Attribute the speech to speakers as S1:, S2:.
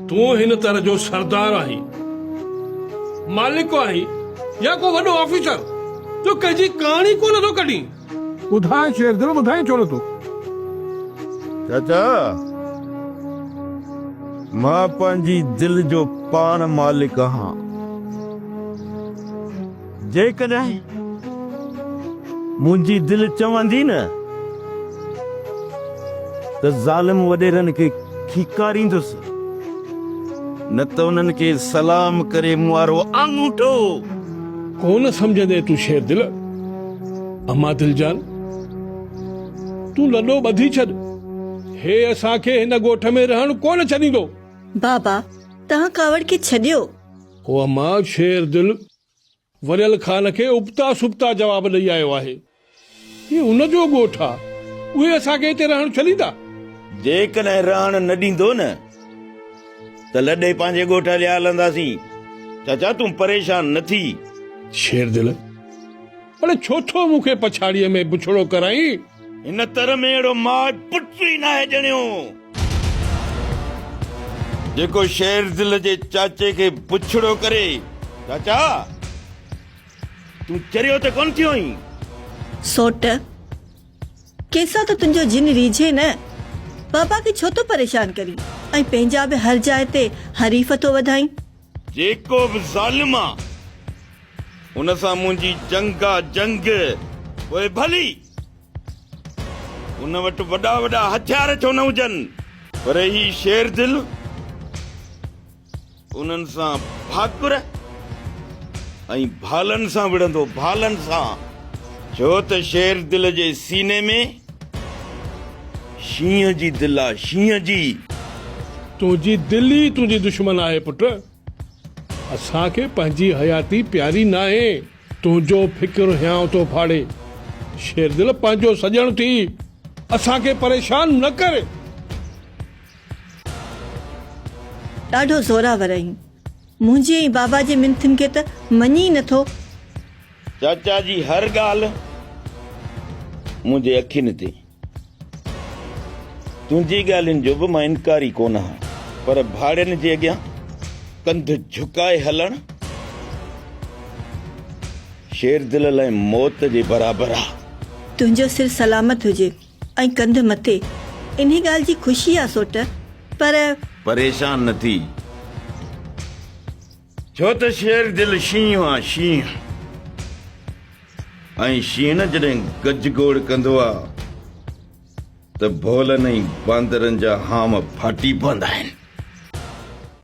S1: تون هن تر جو سردار آهين، مالڪ آهين يا ڪو وڏو آفيسر جو ڪنهن جي ڪهاڻي ڪونه ٿو ڪڍين؟
S2: ٻڌاء شير دل، ٻڌائين ڇو نٿو؟
S3: چاچا، مان پنهنجي دل جو پاڻ مالڪ آهان. جيڪڏهن منهنجي دل چوندي نه ته ظالم وڏيرن کي کيڪاريندس، نه ته انهن کي سلام ڪري مون وارو آڱوٺو.
S1: ڪونه سمجهندين تون شير دل، اما دلجان، تون لڏو ٻڌي ڇڏ، هي اسان کي هن ڳوٺ ۾ رهڻ ڪونه ڇڏيندو.
S4: بابا، توهان ڪاوڙ کي ڇڏيو.
S1: او اما، شير دل وريل خان کي ابتا سبتا جواب ڏئي آيو آهي. هي ان جو ڳوٺ آ، اهي اسان کي هتي رهڻ ڇڏيندا؟
S3: جيڪڏهن رهڻ نه ڏيندو نه ته لڏي پنهنجي ڳوٺ هليا هلنداسين. چاچا تون پريشان نه ٿي.
S1: شيردل، اڙي ڇو ٿو مون کي پڇاڙيء ۾ بڇڙو ڪرائين؟
S3: هن تر ۾ اهڙو ماء پٽ ئي ناهي ڄڻيو. جيڪو شير دل جي چاچي کي بڇڙو ڪري. چاچا! تون چريو ته ڪونه ٿيو آهين؟
S4: سوٽ! ڪنهن سان ته تنهنجو جن ريجهي نه. بابا کي ڇو ٿو پريشان ڪرين ۽ پنهنجا به هر جاء تي حريف ٿو وڌائين؟
S3: جيڪو به ظالم آ، ان سان منهنجي جنگ آ جنگ، پوء ڀلي ان وٽ وڏا وڏا هٿيار ڇو نه هجن، پر هي شير دل انهن سان ڀاڪر ۽ ڀالن سان وڙهندو، ڀالن سان، ڇو ته شير دل جي سيني ۾ شينهن جي دل آ، شينهن جي.
S1: تنهنجي دل ئي تنهنجي دشمن آهي پٽ. اسان کي پنهنجي حياتي پياري ناهي. تنهنجو فڪر هيانء ٿو ڦاڙي. شيردل پنهنجو سڄڻ ٿي اسان کي پريشان نه ڪر.
S4: ڏاڍو زوراور آهين. منهنجي ۽ بابا جي منٿن کي ته مڃين ئي نٿو.
S3: چاچا جي هر ڳالهه منهنجي اکين تي. تنهنجي ڳالهين جو به مان انڪاري ڪونه آهيان، پر ڀاڙين جي اڳيان ڪنڌ جهڪائي هلڻ شيردل لاء موت جي برابر آ.
S4: تنهنجو سر سلامت هجي ۽ ڪنڌ مٿي، انهي ڳالهه جي خوشي آ سوٽ، پر.
S3: پريشان نه ٿي، ڇو ته شير دل شينهن آ شينهن ۽ شينهن جڏهن گج گوڙ ڪندو آ ته ڀولن ۽ باندرن جا هام ڦاٽي پوندا آهن.